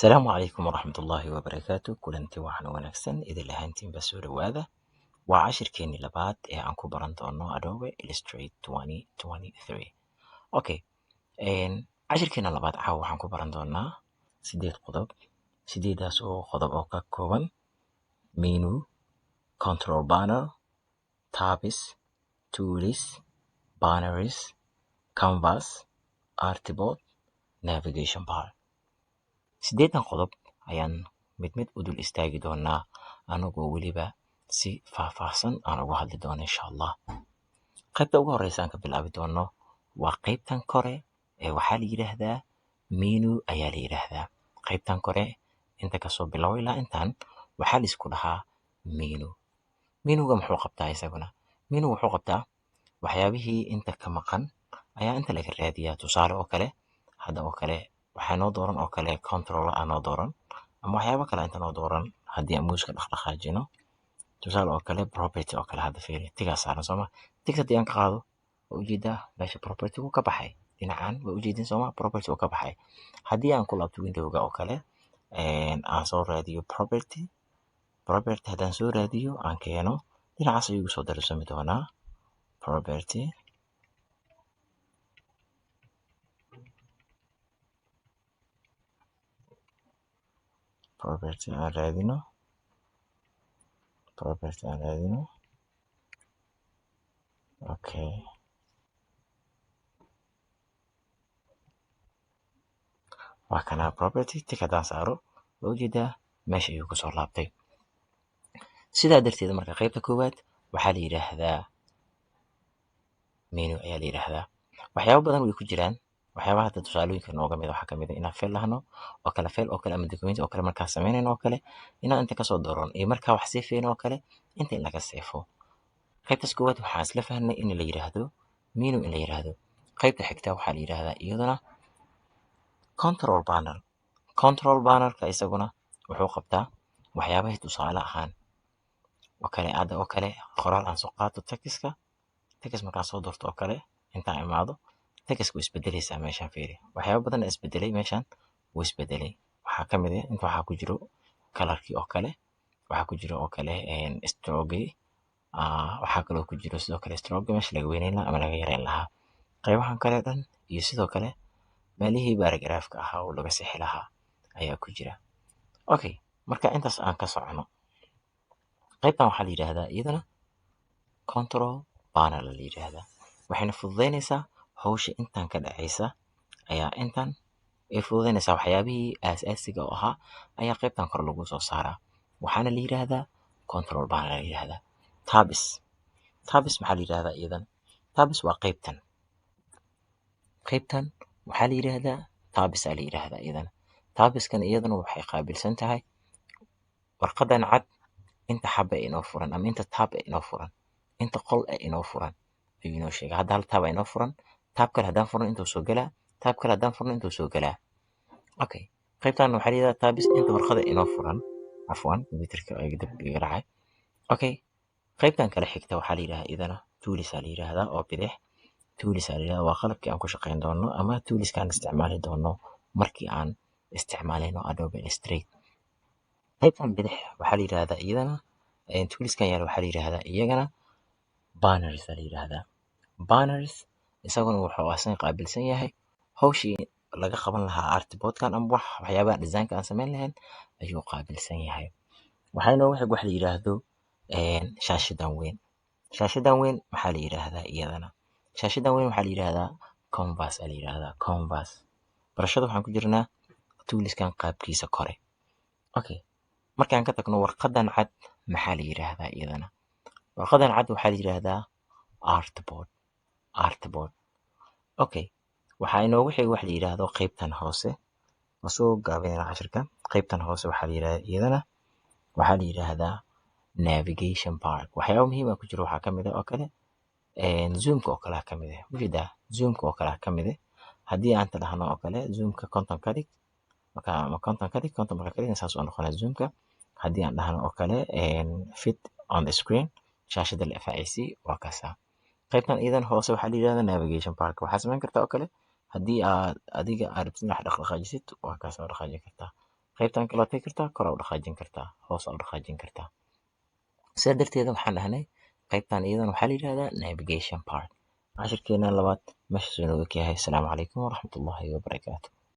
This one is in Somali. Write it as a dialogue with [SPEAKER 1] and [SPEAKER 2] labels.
[SPEAKER 1] Asalaamu calaykum waraxmatullaahi wabarakaatu. Kulanti waxaan wanaagsan idin ahaantiinba, soo dhawaada. Waa cashirkeenii labaad ee aan ku baran doono Adobe Illustrate 2023. Okay, cashirkeena labaad caawa waxaan ku baran doonaa sideed qodob, sideedaas oo qodob oo ka kooban menu, control panel, tabs, tools, banners, canvas, artboard, navigation bar. Sideedan qodob ayaan mid mid u dul istaagi doonaa, anagoo weliba si faahfaahsan aan uga hadli doono, insha Allah. Qaybta ugu horeysa aan ka bilaabi doono waa qaybtan kore ee waxaa la yidhaahdaa menu ayaa la yidhaahdaa. Qaybtan kore inta kasoo bilow ilaa intan waxaa la isku dhahaa menu. Menuga muxuu qabtaa isaguna? Menu wuxuu qabtaa waxyaabihii inta ka maqan ayaa inta laga raadiyaa. Tusaale oo kale, hadda oo kale waxaa noo dooran oo kale control aa noo dooran ama waxyaabo kale inta noo dooran. Haddii aan muuska dhaqdhaqaajino, tusaale oo kale property oo kale, hadda fiiri, tigaa saaran sooma? Tig haddii aan ka qaado, waa ujeedaa meesha property uu ka baxay. Dhinacan waa ujeedin sooma? Property uu ka baxay. Haddii aan ku laabto windowga oo kale, aan soo raadiyo property, property haddaan soo raadiyo, aan keeno, dhinacaas ayuu igu soo darsami doonaa property. Property aan raadino, property aan raadino. Okay, waa kanaa property. Tick haddaan saaro, waa ujeedaa meesha ayuu kusoo laabtay. Sidaa darteed marka qaybta koowaad waxaa la yidhaahdaa menu ayaa la yidhaahdaa. Waxyaabo badan way ku jiraan. Waxyaabaha hadda tusaalooyinka nooga mid waxaa kamid ah inaan file dhahno oo kale, file oo kale ama document oo kale markaan sameynayno oo kale, inaan inta kasoo dooran iyo markaa wax save-eyno oo kale, inta in laga save-o. Qaybtaas koowaad waxaan isla fahnay in la yidhaahdo menu in la yidhaahdo. Qaybta xigta waxaa la yidhaahdaa iyaduna control panel. Control panelka isaguna wuxuu qabtaa waxyaabahay tusaale ahaan oo kale, hadda oo kale qoraal aan soo qaato, textka. Text markaan soo doorto oo kale, intaan imaado, textka way isbedeleysaa. Meeshaan fiiri, waxyaabo badan ayaa isbedelay. Meeshaan wuu isbedelay. Waxaa kamid ah inta waxaa ku jiro colorkii oo kale, waxaa ku jiro oo kale stroke, waxaa kaloo ku jiro sidoo kale stroke meesha laga weyneyn lahaa ama laga yareyn lahaa, qaybahan kale dhan, iyo sidoo kale meelihii paragraphka ahaa oo laga sixi lahaa ayaa ku jira. Okay, marka intaas aan ka socono, qaybtan waxaa la yidhaahdaa iyadana control panel la yidhaahdaa. Waxayna fududeynaysaa hawsha intan ka dhacaysa ayaa intan ay fududeynaysaa. Waxyaabihii aasaasiga oo ahaa ayaa qaybtan kore lagu soo saaraa. Waxaana la yidhaahdaa control panel la yidhaahdaa. Tabs, tabs maxaa la yidhahdaa iyadana? Tabs waa qaybtan. Qaybtan waxaa la yidhaahdaa tabs aa la yidhaahdaa iyadana. Tabskan iyaduna waxay qaabilsan tahay warqadan cad inta xaba ee inoo furan ama inta tab ee inoo furan, inta qol ee inoo furan ayuu inoo sheegay. Hadda hal tab aa inoo furan. Tab kale haddaan furno, intuu soo galaa. Tab kale haddaan furno, intuu soo galaa. Okay, qaybtan waxaa la yidhahdaa tabs, inta warqada inoo furan. Cafwan, computerka dib iga dhacay. Okay, qaybtan kale xigta waxaa la yidhahdaa iyadana tools aa la yidhahdaa oo bidix tools aa la yidhahdaa. Waa qalabkii aan ku shaqeyn doono ama toolska aan isticmaali doono markii aan isticmaalayno Adobe Illustrate. Qaybtan bidix waxaa la yidhahdaa iyadana, toolskan yaal waxaa la yidhahdaa iyagana banners aa la yidhahdaa. Banners isaguna wuxuu asan qaabilsan yahay hawshii laga qaban lahaa artboardkan ama wax waxyaabaha designka aan samayn lahayn ayuu qaabilsan yahay. Waxaa inoogu xig wax la yidhaahdo shaashadan weyn. Shaashadan weyn maxaa la yidhaahdaa iyadana? Shaashadan weyn waxaa la yidhaahdaa canvas aa la yidhaahdaa, canvas. Barashada waxaan ku jirnaa toolskan qaabkiisa kore. Okay, markaan ka tagno, warqadan cad maxaa la yidhaahdaa iyadana? Warqadan cad waxaa la yidhaahdaa artboard, artboard. Okay, waxaa inoogu xiga wax la yidhaahdo qaybtan hoose. Waa soo gaabinayna cashirka. Qaybtan hoose waxaa la yidhahdaa iyadana, waxaa la yidhaahdaa navigation bar. Waxyaaba muhiim ah ku jiro waxaa kamid ah oo kale zoomka oo kale kamid ah. Ujeedaa, zoomka oo kale kamid ah. Haddii aan dhahno oo kale zoomka 50 ka dhig, marka ama 50 ka dhig, 50 marka ka dhig, saas oo noqonaya zoomka. Haddii aan dhahno oo kale fit on the screen, shaashada la efaacaysi, waa kaasaa. Qaybtan iyadan hoose waxaa la yidhahdaa navigation bar. Waxaa samayn kartaa oo kale haddii aad adiga aad rabtid inaad wax dhaqdhaqaajisid, waa kaas, waa dhaqaajin kartaa. Qaybtan kale waad tagi kartaa, kor aa u dhaqaajin kartaa, hoos aa u dhaqaajin kartaa. Sidaa darteeda waxaan dhahnay qaybtan iyadana waxaa la yidhahdaa navigation bar. Cashirkeena labaad meeshaas inooga yahay. Asalaamu calaykum waraxmatullaahi wabarakaatu.